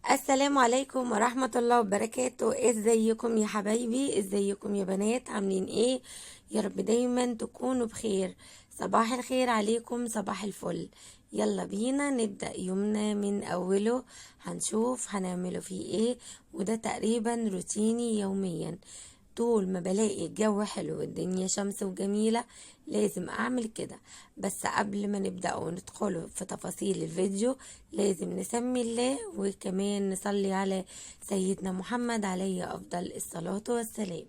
السلام عليكم ورحمة الله وبركاته. ازيكم يا حبايبي، ازيكم يا بنات، عاملين ايه؟ يا رب دايما تكونوا بخير. صباح الخير عليكم، صباح الفل. يلا بينا نبدأ يومنا من اوله، هنشوف هنعمله فيه ايه. وده تقريبا روتيني يوميا، طول ما بلاقي الجو حلو والدنيا شمس وجميلة لازم اعمل كده. بس قبل ما نبدأ وندخل في تفاصيل الفيديو لازم نسمي الله وكمان نصلي على سيدنا محمد عليه افضل الصلاة والسلام.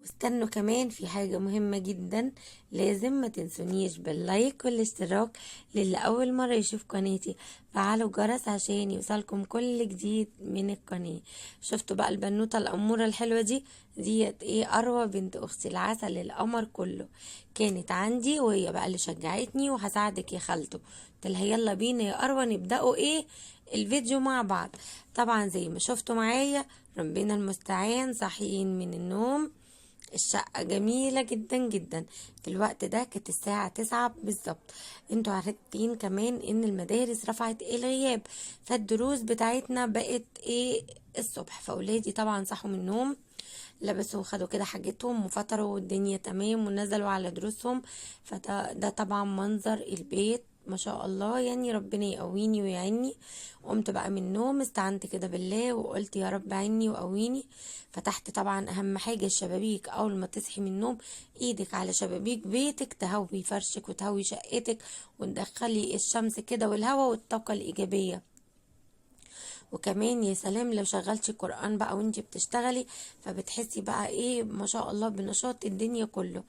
واستنوا كمان في حاجة مهمة جدا، لازم ما تنسونيش باللايك والاشتراك للي اول مرة يشوف قناتي، فعلوا الجرس عشان يوصلكم كل جديد من القناة. شفتوا بقى البنوتة الأمورة الحلوة دي؟ ديت ايه، أروى بنت أختي العسل القمر كله، كانت عندي وهي بقى اللي شجعتني وهساعدك يا خالته. قلت لها يلا بينا يا أروى نبدأوا ايه الفيديو مع بعض. طبعا زي ما شفتوا معايا ربنا المستعان، صاحيين من النوم، الشقة جميلة جدا جدا. في الوقت ده كانت الساعة 9 بالظبط. انتوا عارفين كمان ان المدارس رفعت الغياب، فالدروس بتاعتنا بقت ايه الصبح. فاولادي طبعا صحوا من النوم، لبسوا وخدوا كده حاجتهم وفطروا والدنيا تمام ونزلوا على دروسهم. فده طبعا منظر البيت ما شاء الله، يعني ربنا يقويني ويعيني. قمت بقى من النوم، استعنت كده بالله وقلت يا رب عيني وقويني. فتحت طبعا اهم حاجة الشبابيك، اول ما تصحي من النوم ايدك على شبابيك بيتك، تهوي فرشك وتهوي شقتك وتدخلي الشمس كده والهواء والطاقة الايجابية. وكمان يا سلام لو شغلتي القرآن بقى وانتي بتشتغلي، فبتحسي بقى ايه ما شاء الله بنشاط الدنيا كله.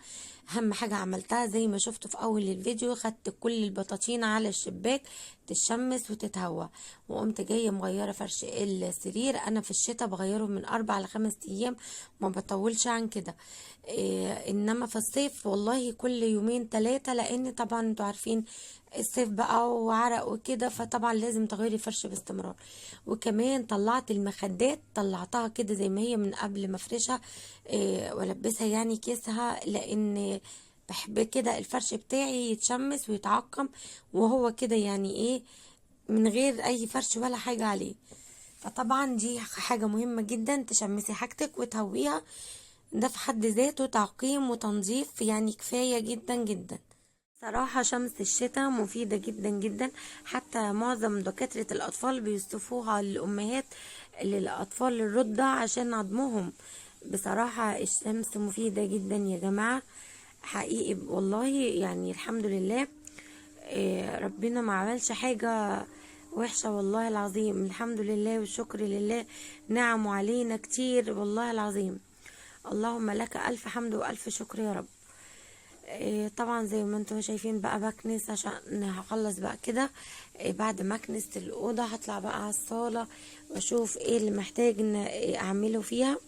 اهم حاجة عملتها زي ما شفتوا في اول الفيديو، خدت كل البطاطين على الشباك تتشمس وتتهوى، وقمت جاية مغيرة فرش السرير. انا في الشتاء بغيره من 4 ل 5 ايام، ما بطولش عن كده. انما في الصيف والله كل يومين 3، لان طبعا انتوا عارفين الصيف بقى وعرق وكده، فطبعا لازم تغيري فرش باستمرار. وكمان طلعت المخدات، طلعتها كده زي ما هي من قبل ما افرشها، والبسها يعني كيسها، لان بحب كده الفرش بتاعي يتشمس ويتعقم وهو كده يعني ايه من غير اي فرش ولا حاجة عليه. فطبعا دي حاجة مهمة جدا، تشمسي حاجتك وتهويها، ده في حد ذاته تعقيم وتنظيف يعني كفاية جدا جدا. صراحة شمس الشتاء مفيدة جدا جدا، حتى معظم دكاترة الأطفال بيصفوها للأمهات للأطفال الرضع عشان عظمهم. بصراحة الشمس مفيدة جدا يا جماعة، حقيقي والله، يعني الحمد لله. ربنا ما عملش حاجة وحشة والله العظيم، الحمد لله والشكر لله، نعمه علينا كتير والله العظيم. اللهم لك ألف حمد وألف شكر يا رب. طبعا زي ما انتم شايفين بقى بكنس عشان هخلص بقى كده. بعد ما كنست الأوضة هطلع بقى على الصالة واشوف ايه اللي محتاج ان اعمله فيها.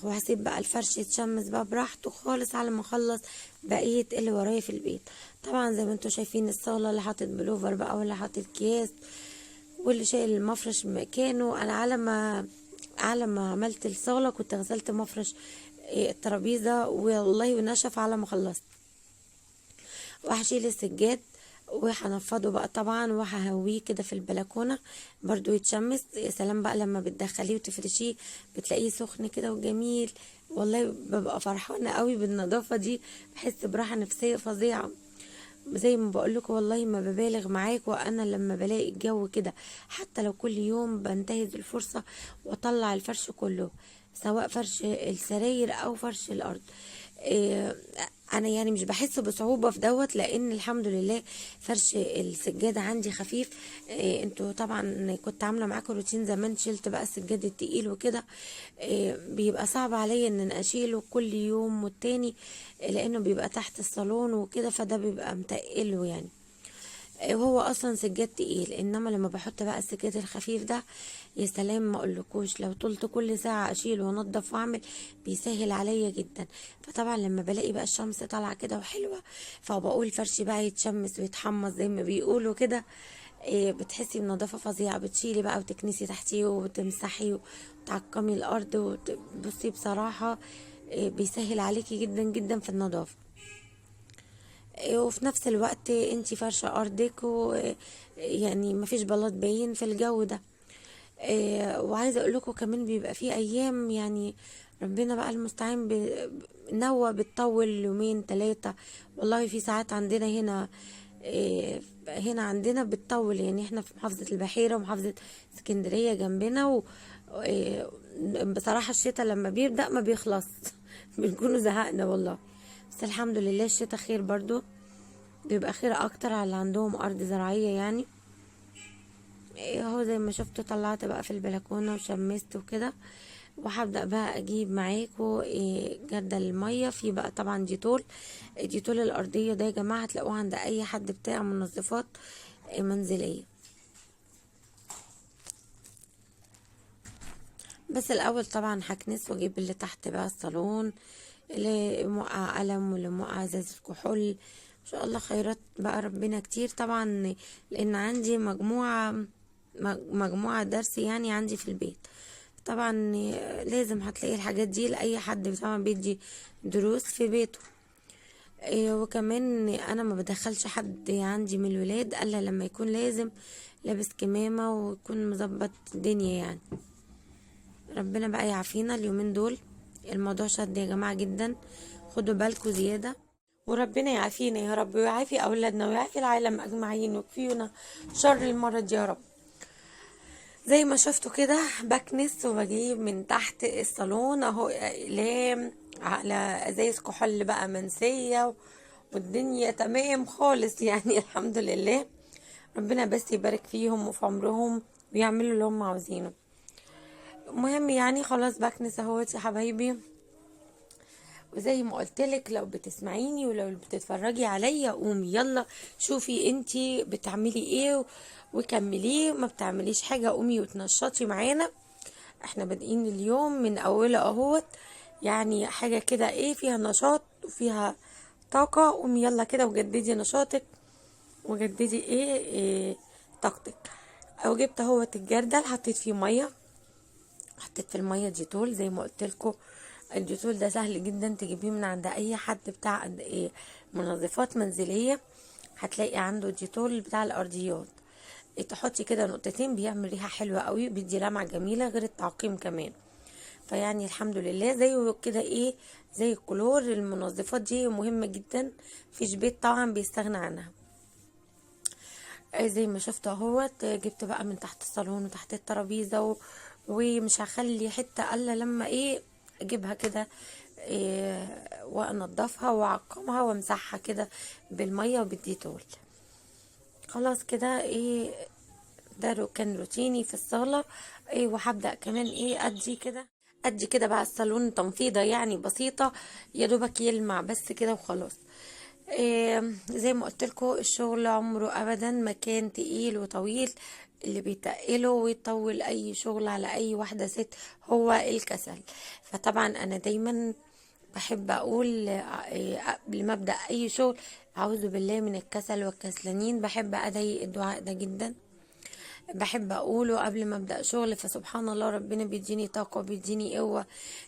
وهسيب بقى الفرش يتشمس بقى براحته خالص على ما اخلص بقية اللي ورايا في البيت. طبعا زي ما انتم شايفين الصالة اللي حاطط بلوفر بقى واللي حاطط اكياس واللي شايل المفرش مكانه. انا على ما عملت الصالة كنت غسلت مفرش الترابيزة والله ونشف على ما خلصت. وهشيل السجاد وهنفضه بقى طبعا وههويه كده في البلكونه برضو يتشمس. يا سلام بقى لما بتدخليه وتفرشيه بتلاقيه سخن كده وجميل، والله ببقى فرحانة قوي بالنظافة دي، بحس براحة نفسية فظيعة. زي ما بقولكم والله ما ببالغ معاكم، وانا لما بلاقي الجو كده حتى لو كل يوم بنتهز الفرصة واطلع الفرش كله، سواء فرش السراير او فرش الارض. انا يعني مش بحس بصعوبة في دوت، لان الحمد لله فرش السجادة عندي خفيف. انتوا طبعا كنت عاملة معاكم روتين زمان، شلت بقى السجاد التقيل وكده، بيبقى صعب عليا ان انا اشيله كل يوم والتاني، لانه بيبقى تحت الصالون وكده، فده بيبقى متقله يعني، وهو اصلا سجاد تقيل. انما لما بحط بقى السجاد الخفيف ده يا سلام ما اقولكوش، لو طولت كل ساعة اشيل وانضف واعمل بيسهل عليا جدا. فطبعا لما بلاقي بقى الشمس طالعه كده وحلوه، فبقول فرشي بقى يتشمس ويتحمص زي ما بيقولوا كده. بتحسي بنظافه فظيعة، بتشيلي بقى وتكنسي تحتيه وتمسحي وتعقمي الارض بصي بصراحة، بيسهل عليكي جدا جدا في النظافة. وفي نفس الوقت انتي فرشة ارضك، ويعني مفيش بلاط باين في الجو ده. وعايزه اقول لكم كمان بيبقى في ايام يعني ربنا بقى المستعان، نوى بتطول يومين 3. والله في ساعات عندنا هنا، هنا عندنا بتطول، يعني احنا في محافظة البحيرة ومحافظة اسكندرية جنبنا، و بصراحة الشتاء لما بيبدأ ما بيخلص بنكونوا زهقنا والله. بس الحمد لله الشتاء خير برضو، بيبقى خير اكتر على اللي عندهم ارض زراعية يعني. اهو زي ما شفتوا طلعت بقى في البلكونة وشمست وكده، وهبدأ بقى اجيب معاكم جردل المية. في بقى طبعا ديتول، ديتول الارضية ده يا جماعة هتلاقوه عند اي حد بتاع منظفات منزلية. بس الاول طبعا هكنس واجيب اللي تحت بقى الصالون، اللي موقع قلم واللي موقع ازازة كحول، ان شاء الله خيرات بقى ربنا كتير طبعا، لان عندي مجموعة درس يعني عندي في البيت. طبعا لازم هتلاقي الحاجات دي لأي حد طبعا بيدي دروس في بيته. وكمان انا ما بدخلش حد عندي من الولاد الا لما يكون لازم لابس كمامة ويكون مظبط الدنيا يعني. ربنا بقى يعافينا اليومين دول، الموضوع شد يا جماعة جدا، خدوا بالكوا زيادة، وربنا يعافينا يا رب، ويعافي اولادنا ويعافي العالم اجمعين، ويكفينا شر المرض يا رب. زي ما شفتوا كده بكنس وبجيب من تحت الصالون اهو اقلام على ازايز كحول بقى منسية، والدنيا تمام خالص يعني الحمد لله. ربنا بس يبارك فيهم وفي عمرهم ويعملوا اللي هم عاوزينه. المهم يعني خلاص بكنس اهوت يا حبايبي. وزي ما قلتلك لو بتسمعيني ولو بتتفرجي عليا قومي يلا شوفي انتي بتعملي ايه وكمليه، ما بتعمليش حاجة قومي وتنشطي معانا. احنا بادئين اليوم من اوله اهوت، يعني حاجة كده ايه فيها نشاط وفيها طاقة. قومي يلا كده وجددي نشاطك وجددي ايه طاقتك. او جبت اهوت الجردل حطيت فيه مية، حطيت في المية ديتول زي ما قلت لكم. الديتول ده سهل جدا تجيبيه من عند اي حد بتاع ايه منظفات منزلية، هتلاقي عنده ديتول بتاع الارضيات. تحطي كده نقطتين بيعمل ريحه حلوة قوي، بيدي لمعة جميلة غير التعقيم كمان. فيعني الحمد لله زيه كده ايه زي الكلور. المنظفات دي مهمة جدا، مفيش بيت طبعا بيستغنى عنها. زي ما شفتوا اهوت جبت بقى من تحت الصالون وتحت الترابيزة ومش هخلي حتة الا لما ايه اجيبها كده إيه وانضفها واعقمها وامسحها كده بالمية وبالديتول. خلاص كده ايه ده كان روتيني في الصاله. ايه وهبدا كمان ايه ادي كده بقى الصالون تنفيضه يعني بسيطة يا دوبك يلمع بس كده وخلاص. إيه زي ما قلت لكم الشغل عمره ابدا ما كان تقيل وطويل، اللي بيتقله ويطول اي شغل على اي واحدة ست هو الكسل. فطبعا انا دايما بحب اقول قبل ما ابدا اي شغل اعوذ بالله من الكسل والكسلانين، بحب ادعي الدعاء ده جدا، بحب اقوله قبل ما ابدا شغل. فسبحان الله ربنا بيديني طاقة وبيديني قوة،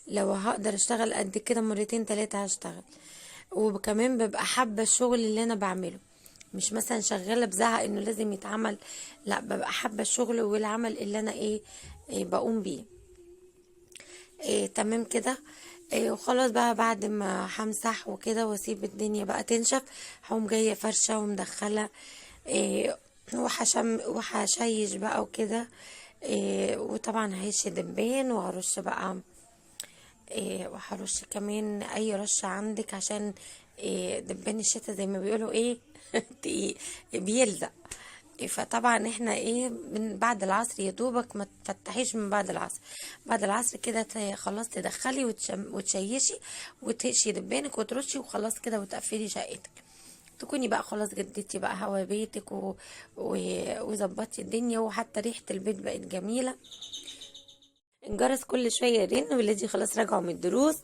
لو هقدر اشتغل قد كده مرتين 3 هشتغل. وكمان ببقى حابة الشغل اللي انا بعمله، مش مثلا شغالة بزهق انه لازم يتعمل، لا ببقى حابة الشغل والعمل اللي انا ايه بقوم بيه. إيه تمام كده. إيه وخلاص بقى بعد ما همسح وكده واسيب الدنيا بقى تنشف، هقوم جاية فرشه ومدخله إيه وحشيش بقى وكده. إيه وطبعا هيش دبان، وهرش بقى إيه وهرش كمان اي رشه عندك عشان إيه دبان الشتا زي ما بيقولوا ايه بيلزق. فطبعا احنا ايه من بعد العصر يا دوبك ما تفتحيش من بعد العصر، بعد العصر كده خلاص تدخلي وتشيشي وتهشي دبانك وترشي وخلاص كده وتقفلي شقتك، تكوني بقى خلاص جددتي بقى هوا بيتك وظبطتي الدنيا، وحتى ريحة البيت بقت جميلة. الجرس كل شوية يرن، ولادي خلاص رجعوا من الدروس.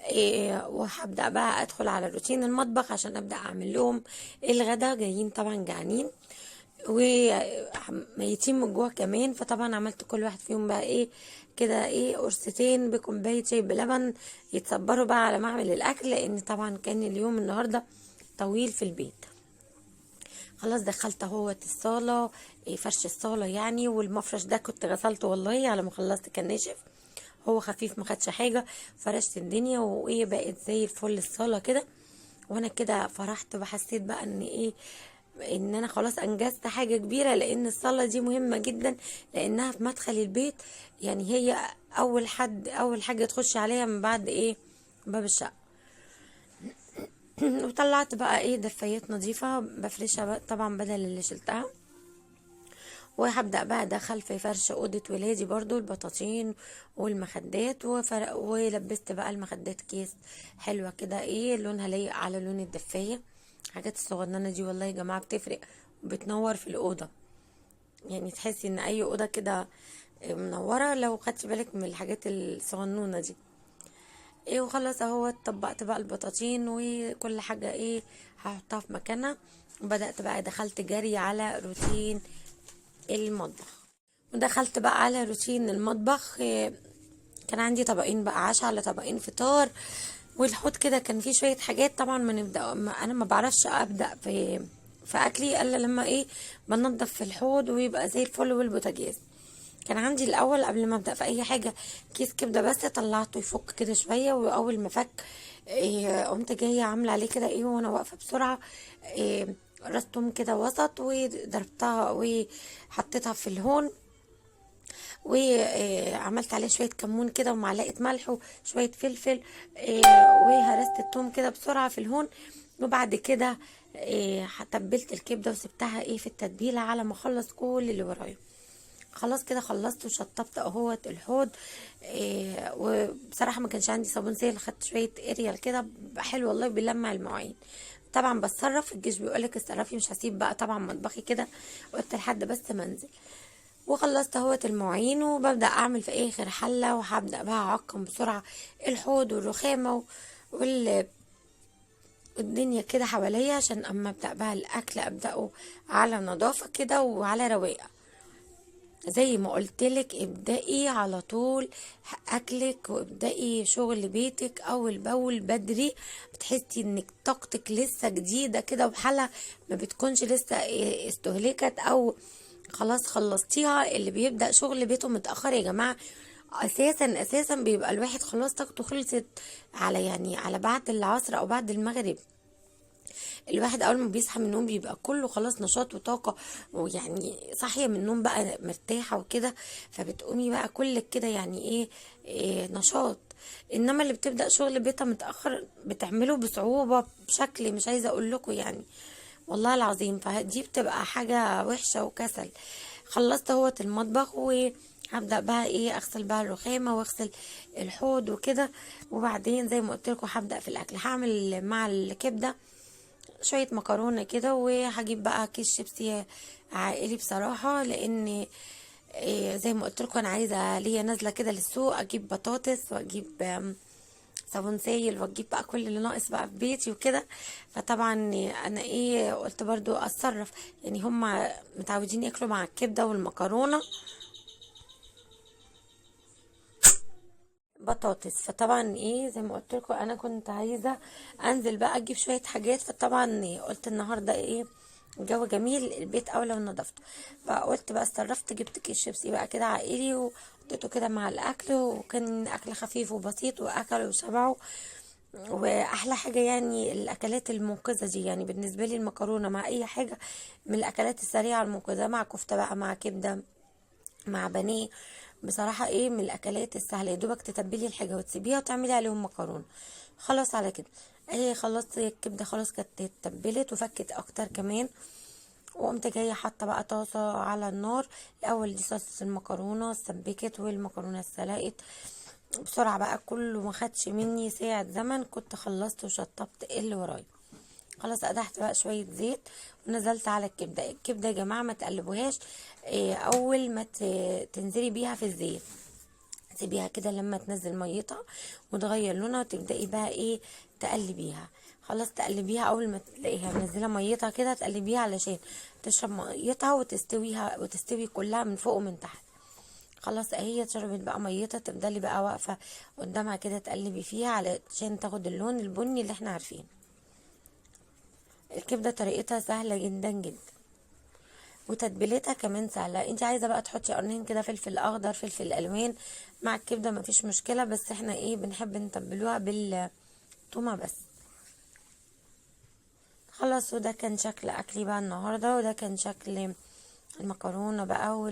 إيه وهبدأ بقى ادخل على روتين المطبخ عشان ابدأ اعمل لهم الغدا، جايين طبعا جعانين وميتين من الجوع كمان. فطبعا عملت كل واحد فيهم بقى ايه كده ايه قرصتين بكوبايه شاي بلبن يتصبروا بقى على ما اعمل الاكل، لان طبعا كان اليوم النهارده طويل في البيت. خلاص دخلت اهوت الصاله، فرش الصاله يعني. والمفرش ده كنت غسلته والله على ما خلصت كان ناشف، هو خفيف ما خدش حاجة. فرشت الدنيا وايه بقت زي الفل الصاله كده. وانا كده فرحت وحسيت بقى ان ايه، ان انا خلاص انجزت حاجة كبيرة، لان الصاله دي مهمة جدا لانها في مدخل البيت، يعني هي اول حاجة تخش عليها من بعد ايه باب الشقة. وطلعت بقى ايه دفايات نظيفة بفرشها بقى طبعا بدل اللي شلتها. وهبدأ بقى ادخل في فرش اوضة ولادي برضو البطاطين والمخدات، ولبست بقى المخدات كيس حلوة كده ايه لونها لايق على لون الدفاية. الحاجات الصغننة دي والله يا جماعة بتفرق وبتنور في الأوضة، يعني تحسي ان اي أوضة كده منورة لو خدتي بالك من الحاجات الصغنونة دي ايه. وخلاص اهو طبقت بقى البطاطين وكل حاجة ايه هحطها في مكانها. وبدأت بقى دخلت جري على روتين المطبخ، ودخلت بقى على روتين المطبخ. كان عندي طبقين بقى عشاء على طبقين فطار، والحوض كده كان فيه شوية حاجات. طبعا ما نبدأ، ما انا ما بعرفش ابدأ في اكلي الا لما ايه بنضف في الحوض ويبقى زي الفل. والبوتاجاز كان عندي الاول قبل ما ابدا في اي حاجة كيس كبده بس طلعته يفك كده شوية، واول ما فك إيه قمت جاية عامله عليه كده ايه وانا واقفة بسرعة إيه راس توم كده وسط، وضربتها وحطيتها في الهون، وعملت عليه شوية كمون كده ومعلقة ملح وشوية فلفل وهرست التوم كده بسرعة في الهون. وبعد كده تبلت الكبده وسبتها ايه في التتبيله على ما اخلص كل اللي ورايا. خلاص كده خلصت وشطبت اهوت الحوض. وبصراحة ما كانش عندي صابون سائل، خدت شوية اريال كده حلو والله بيلمع المواعين. طبعا بتصرف، الجيش بيقولك اتصرفي، مش هسيب بقى طبعا مطبخي كده، قلت لحد بس ما انزل. وخلصت اهوت المواعين، وببدا اعمل في اخر حله، وهبدا بقى اعقم بسرعة الحوض والرخامه والدنيا كده حواليا، عشان اما ابدا بقى الاكل ابداه على نظافة كده وعلى رواقه. زي ما قلتلك ابدأي على طول اكلك وابدأي شغل بيتك اول باول بدري، بتحسي انك طاقتك لسه جديدة كده وحالة ما بتكونش لسه استهلكت او خلاص خلصتيها. اللي بيبدأ شغل بيته متأخر يا جماعة اساسا بيبقى الواحد خلاص طاقته خلصت على يعني على بعد العصر او بعد المغرب. الواحد اول ما بيصحى من النوم بيبقى كله خلاص نشاط وطاقة، ويعني صاحية من النوم بقى مرتاحة وكده، فبتقومي بقى كلك كده يعني ايه نشاط. انما اللي بتبدا شغل بيتها متاخر بتعمله بصعوبة بشكل مش عايزه اقول لكم يعني والله العظيم، فدي بتبقى حاجة وحشة وكسل. خلصت اهوت المطبخ وهبدا بقى ايه اغسل بقى الرخامه واغسل الحوض وكده. وبعدين زي ما قلت لكم هبدا في الاكل، هعمل مع الكبده شوية مكرونه كده، وهجيب بقى كيس شيبسي عائلي بصراحة، لان زي ما قلت لكم انا عايزه ليا نازله كده للسوق اجيب بطاطس واجيب صابون سايل واجيب بقى كل اللي ناقص بقى في بيتي وكده. فطبعا انا ايه قلت برضو اتصرف، يعني هم متعودين ياكلوا مع الكبده والمكرونه بطاطس، فطبعا ايه زي ما قلت لكم انا كنت عايزه انزل بقى اجيب شوية حاجات، فطبعا قلت النهارده ايه الجو جميل البيت اولى ونضفته، فقلت بقى اتصرفت جبت كيس شيبسي بقى كده عائلي وحطيته كده مع الاكل، وكان اكل خفيف وبسيط واكلوا وشبعوا. واحلى حاجة يعني الاكلات المنقذه دي، يعني بالنسبة لي المكرونه مع اي حاجة من الاكلات السريعة المنقذه، مع كفته بقى مع كبده مع بانيه، بصراحة ايه من الاكلات السهلة، يا دوبك تتبلي الحاجة وتسيبيها وتعملي عليهم مكرونه خلاص على كده. ايه خلصت الكبده خلاص كانت اتبلت وفكت اكتر كمان، وقمت جاية حاطه بقى طاسه على النار. الاول دي صلصه المكرونه اتسبكت والمكرونه اتسلقت بسرعة بقى، كله ما خدش مني ساعة زمن، كنت خلصت وشطبت اللي ورايا. خلاص قدحت بقى شوية زيت ونزلت على الكبده. الكبده يا جماعة ما تقلبوهاش اول ما تنزلي بيها في الزيت، سيبيها كده لما تنزل ميتها وتغير لونها وتبداي بقى ايه تقلبيها. خلاص تقلبيها اول ما تلاقيها منزله ميتها كده تقلبيها علشان تشرب ميتها وتستويها وتستوي كلها من فوق ومن تحت. خلاص اهي شربت بقى ميتها، تفضلي بقى واقفة قدامها كده تقلبي فيها علشان تاخد اللون البني اللي احنا عارفينه. الكبده طريقتها سهلة جدا جدا. وتتبيلتها كمان سهلة. انت عايزه بقى تحطي قرنين كده فلفل اخضر، فلفل الوان مع الكبده مفيش مشكلة، بس احنا ايه بنحب نتبلوها بالتومه بس. خلاص، وده كان شكل اكلي بقى النهارده، وده كان شكل المكرونه بقى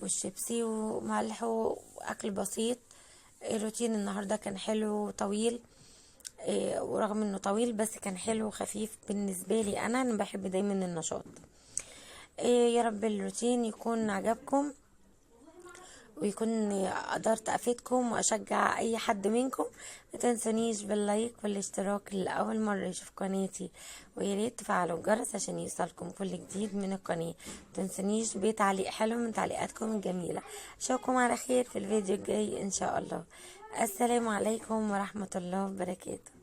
والشيبسي وملح واكل بسيط. الروتين النهارده كان حلو وطويل، ورغم انه طويل بس كان حلو وخفيف بالنسبة لي. انا بحب دايما النشاط. يا رب الروتين يكون عجبكم ويكون قدرت افيدكم واشجع اي حد منكم. ما تنسونيش بال like والاشتراك لاول مرة يشوف قناتي، ويا ريت تفعلوا الجرس عشان يوصلكم كل جديد من القناة. ما تنسونيش بتعليق حلو من تعليقاتكم الجميلة. اشوفكم على خير في الفيديو الجاي ان شاء الله. السلام عليكم ورحمة الله وبركاته.